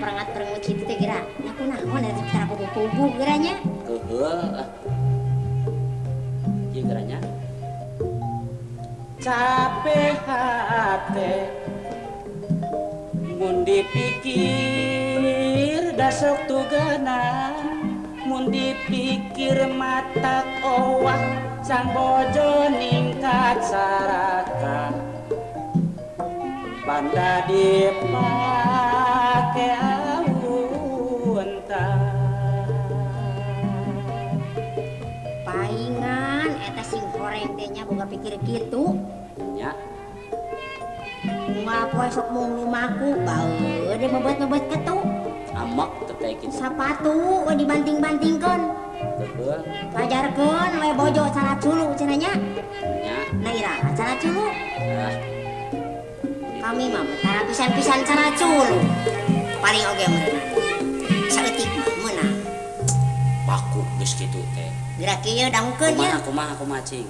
Perengat-perengut kitu teh geura. Nah kunaon eta tara puguh-puguh geura nya. Heueuh. Ieu geura nya. Capek hate mun dipikir dasok tugana mun dipikir mata owah sang bojo ningkat saraka banda dipake aunta paingan eta sing horeng teh nya boga pikir kitu nya. Unggal poe sok mung lumaku bae de mebet-mebet ketu. Amak teh kitu. Sapatu we dibanting-bantingkeun. Heueuh. Pajarkeun we bojo cara culu cenah nya. Nya. Nah iraha cara culu. Ah. Kami mah tara pisan-pisan cara culu. Paling oge meureunna. Saeutik mah meunang. Paku geus kitu teh. Geura kieu dangukeun nya. Kumaha kumaha cing.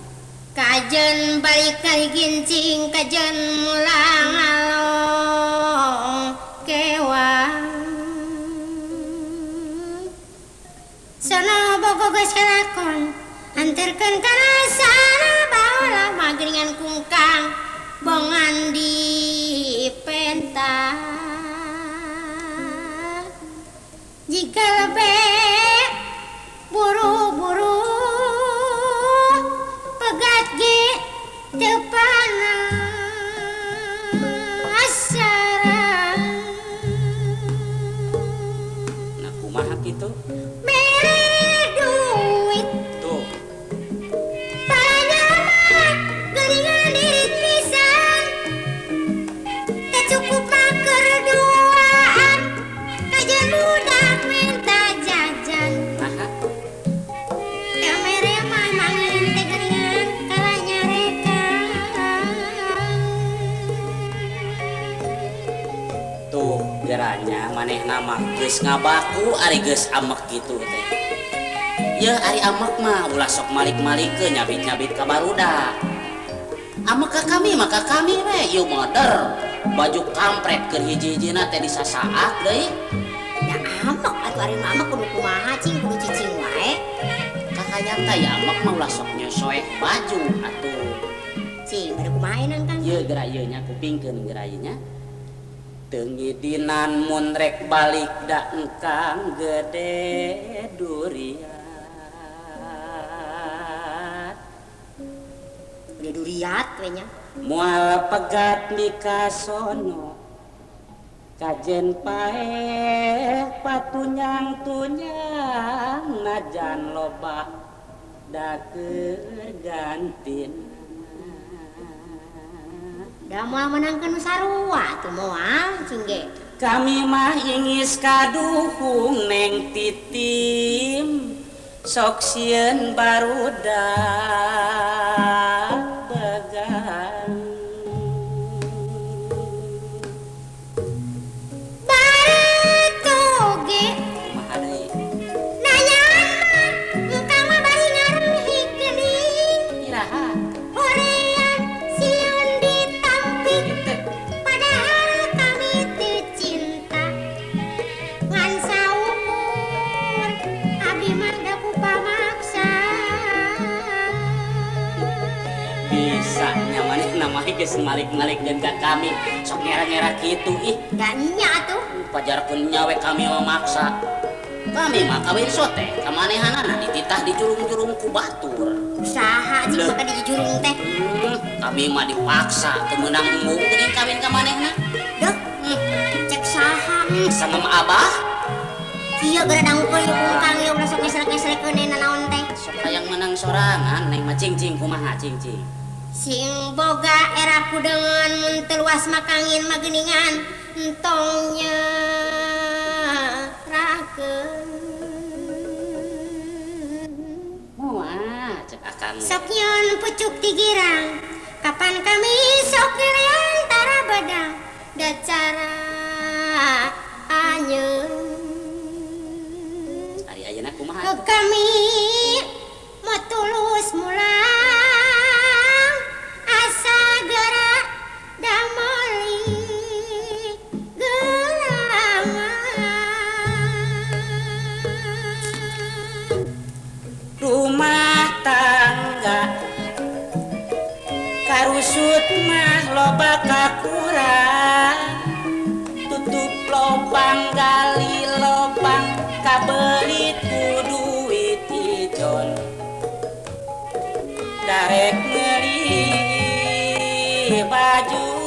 Kajen balik kali gincing kajen mulang along kewang sono bogo geus kalakon anterkeun kana sana baola magringan kungkang bongan di penta jika lebih buru-buru pegat ge teu panasaran. Nah kumaha kitu? Mere duit tuh. Para mah geuningan dirit pisan. Teu cukup mah keur duaan. Kajeun budak minta jajan. Naha? Teu mere mah mangin teh geuningan kalah nyarekan. Tuh geranya manehna mah geus ngabaku ari geus amek kitu teh. Yeuh ari amek mah ulah sok malik-malikeun nyabit-nyabit ka barudak. Amek ka kami mah ka kami we ieu moder. Baju kampret keur hiji-hijina teh disasaak deui. Ya amek atuh ari mah amek kudu kumaha cing kudu cicing wae. Kakayang teh ya amek mah ulah sok nyosoeh baju atuh. Cing bade kumaha eunang Kang? Ieu geura ieu nya kupingkeun geura ieu nya. Tengidinan mun rek balik da engkang gede duriat. Gede duriat we nya. Moal pegat mikasono kajen paeh patunyang-tunyang najan loba da keur gantina. Da moal menangkeun nu sarua atuh moal cing ge. Kami mah ingis kaduhung neng titim sok sieun barudak begang. Bareto ge kumaha deui? Nanyaan mah engkang mah bari ngaruhik geuning. Iraha? Hoream sieun ditampik padahal kami teu cinta. Ngan saukur abdi mah da ku pamaksa. Bisa nya manehna mah geus malik-malik ka kami sok ngera-ngera kitu ih. Da nya atuh. Pajarkeun nya we kami mah maksa. Kami mah kawin sote ka manehanana dititah dijurung-jurung ku batur. Usaha cing maka dijurung teh. Kami mah dipaksa teu meunang embung geuning kawin ka manehna. Deuh, cek saha? Sama abah. Kieu geura dangukeun ieu kungkang ieu ulah sok ngeselek-ngeselekeun nanaon teh. Sok hayang menang sorangan neng mah cing-cing kumaha cing-cing. Sing boga era kudengan mun teu luas makangin mageuningan entong nyerahkeun. Moal cek akang. Sok nyeun pucuk ti girang kapan kami sok ngeleang tara bedang da cara anyeun. Ari ayeuna kumaha? Kami mau tulus mulang asa gerak damoli gelangan. Usut mah loba kakurang, tutup lobang gali lobang, kabelit ku duit ijon, darek meuli baju.